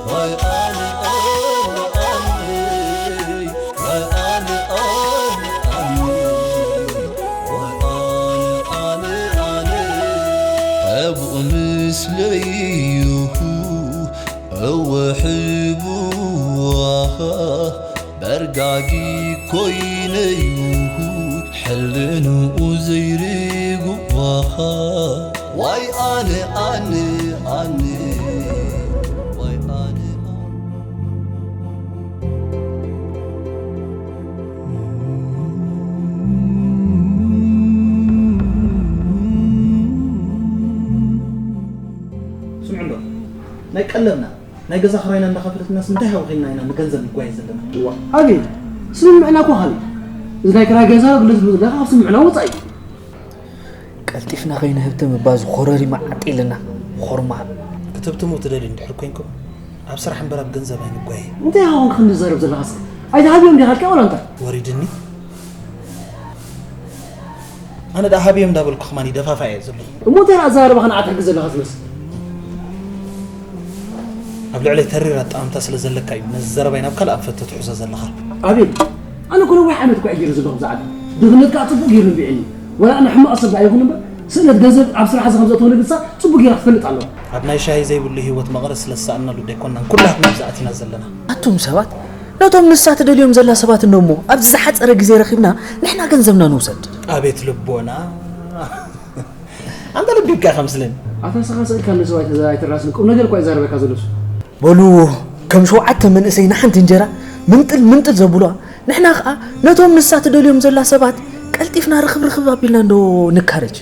ዋይ ኣነ ኣነ ኣነ ዋይ ኣነ ኣነ ኣነ ዋይ ኣነ ኣነ ኣነ ኣብኡ ምስለይሁ እወ ሕቡዋኻ በርጋጊ ኮይነዩ ሕልንኡ ዘይርግዋኻ ዋይ ኣነ ኣነ ኣነ ዋይ ኣነ ስምዑ እንዶ ናይ ቀለብና ናይ ገዛ ክራይና እንዳኸፈለትናስ እንታይ ሃው ኺልና ኢና ንገንዘብ ንጓየ ዘለና። እዋ ኣቤል ስምምዕና እኮ ካልእ እዚ ናይ ክራይ ገዛ ግለ ትብሉ ዘለካ ካብ ስምምዕና ወፃኢ እዩ። ቀልጢፍና ከይንህብትም እባ እዚ ኮረሪማ ዓጢልና። ኾርማ። ክትህብትሙ ትደልዩ እንድሕር ኮይንኩም ኣብ ስራሕ እምበር ኣብ ገንዘብ ኣይንጓየ። እንታይ ሃውን ክንዛረብ ዘለካ እስኪ ኣይትሃብዮም ዲኻ ኣልካ ወላ እንታይ? ወሪድኒ። ኣነ ደኣ ሃብዮም እንዳበልኩ ከማን ይደፋፋ እየ ዘለኹ። እሞ እንታይ ደኣ ኣዘራርባኻ ንዓ ትሕግዝ ዘለኻ ትመስል? ኣብ ልዕለይ ተሪር ኣጠማምታ ስለ ዘለካ እዩ ነዚ ዘረባይ ናብ ካልእ ኣንፈት ተትሕዞ ዘለኻ። ኣቤል፣ ኣነ እኮ ነዊሕ ዓመት እኮ እየ ገይረ ዘለኹ ብዛዕባ ድኽነት ከኣ ጽቡቕ ገይሩ ንቢዕኒ። ወላ ኣነ ሕማቕ ሰብ ደኣ ይኹን እምበር ስእነት ገንዘብ ኣብ ስራሕ እዚ ከም ዘእተወኒ ግልጻ ጽቡቕ ገይራ ክትፈልጥ ኣለዋ። ኣብ ናይ ሻሂ ዘይብሉ ህይወት መቐረት ስለ ዝሰኣንናሉ ደይኮንናን ኩላትና ኣብዚ ኣቲና ዘለና። ኣቱም ሰባት ነቶም ንሳ ትደልዮም ዘላ ሰባት እንዶ እሞ ኣብዚ ዝሓጸረ ግዜ ረኺብና ንሕና ገንዘብና ንውሰድ። ኣቤት ልቦና። ኣንታ ለቢብካ ኢኻ መስለኒ። ኣታ ንስኻ ስቕ ኢልካ ንሰብ ኣይተ- ኣይተራስን ቁም ነገር እኳ እዩ ዛረበካ ዘሎ እሱ። በሉ ከም ሸውዓተ መንእሰይ ንሓንቲ እንጀራ ምንጥል ምንጥል ዘብሉዋ ንሕና ኸኣ ነቶም ንሳ ትደልዮም ዘላ ሰባት ቀልጢፍና ርኽብ ርኽብ ኣቢልና እንዶ ንካረጅ።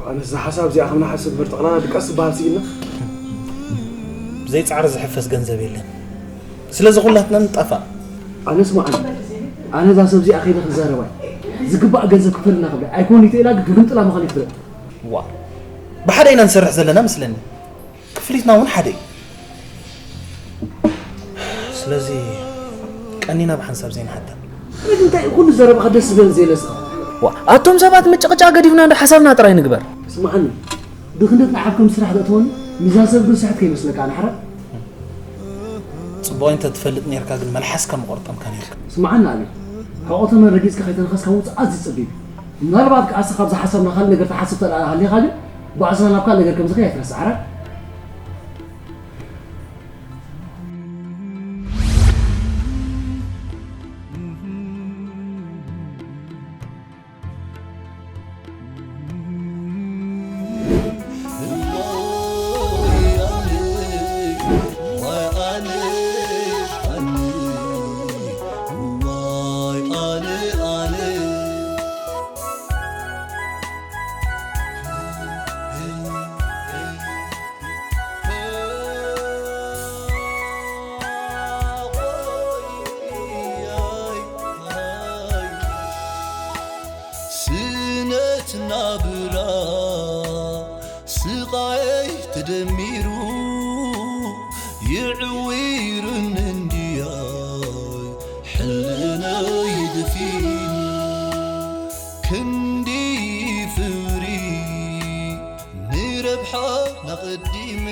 ኣነስ እዛ ሓሳብ እዚኣ ከም ንሓስብ እምበር ጠቕላላ ድቃስ ዝበሃል ስኢንና። ብዘይ ጻዕሪ ዝሕፈስ ገንዘብ የለን። ስለዚ ኩላትና ንጣፋእ። ኣነ ስምዓኒ፣ ኣነ እዛ ሰብ እዚኣ ከይደ ክዛረባ እየ። ዝግባእ ገንዘብ ክፈልና ክብላ ኣይኮን ይትእላ ግን ክግምጥላ ምዃን ይፍለጥ። ዋ ብሓደ ኢና ንሰርሕ ዘለና መስለኒ። ክፍሊትና እውን ሓደ እዩ። ስለዚ ቀኒና ብሓንሳብ ዘይንሓታ። ግን እንታይ እዩ ኩሉ ዘረባኻ ደስ ዝበል ዘይለስኻ? ዋ ኣቶም ሰባት ምጭቕጫቕ ገዲፍና እንዶ ሓሳብና ጥራይ ንግበር። ስምዓኒ፣ ድኽነት ንዓብ ከም ስራሕ ዘእተወኒ ሚዛን ሰብ ግን ስሕት ከይመስለካ ኣነ ሓራ። ጽቡቕ እንተ ትፈልጥ ኔርካ ግን መልሓስካ ምቖርጠምካ ኔርካ። ስምዓኒ ኣቤል፣ ሕቖ ተመን ረጊጽካ ከይተነኸስካ ምውጻእ ኣዝዩ ጸቢብ እዩ። ምናልባት ከኣ ንስኻ ካብዛ ሓሳብና ካልእ ነገር ትሓስብ ተደኣ ሃሊኻ ግን ጉዕዞና ናብ ካልእ ነገር ከም ዝኸይድ ኣይትረስዕ ሓራ። ኣይ ተደሚሩ ይዕዊርን እንድያይ ሕልናይ ደፊኑ ክንዲ ፍሪ ንረብሓ ናቐዲመ